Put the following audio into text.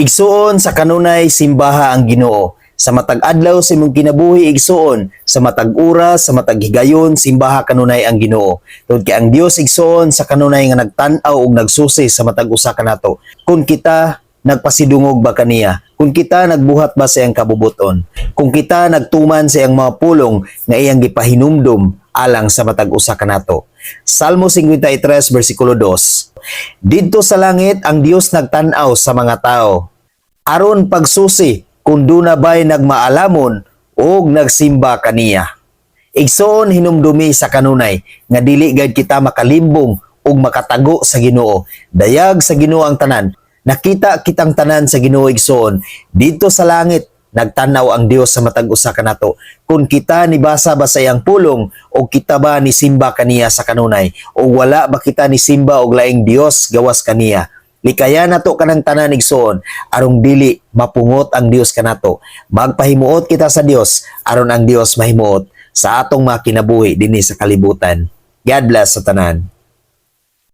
Igsuon, sa kanunay simbaha ang Ginoo. Sa matag adlaw sa imong kinabuhi, igsuon, sa matag oras, sa matag higayon, simbaha kanunay ang Ginoo. Tungod kay ang Dios, igsuon, sa kanunay nga nagtan-aw ug nagsusi sa matag usa kanato. Kung kita nagpasidungog ba kaniya, kung kita nagbuhat ba sa iyang kabubuton, kung kita nagtuman sa iyang mga pulong nga iyang gipahinumdum alang sa matag usa kanato. Salmo 53 versikulo 2. Didto sa langit ang Dios nagtan-aw sa mga tao aron pagsusi kung duna ba'y nagmaalamon og nagsimba kaniya. Igsoon, hinumdumi sa kanunay nga dili gayud kita makalimbong ug makatago sa Ginoo. Dayag sa Ginoo ang tanan. Nakita kitang tanan sa Ginoo, igsoon. Didto sa langit nagtanaw ang Dios sa matag usa kanato. Kung kita nibasa ba sa iyang pulong o kita ba ni simba kaniya sa kanunay o wala ba kita ni simba og laing Dios gawas kaniya. Likayan nato kanang tanan, igsoon, aron dili mapungot ang Dios kanato. Magpahimuot kita sa Dios aron ang Dios mahimuot sa atong mga kinabuhi dinhi sa kalibutan. God bless sa tanan.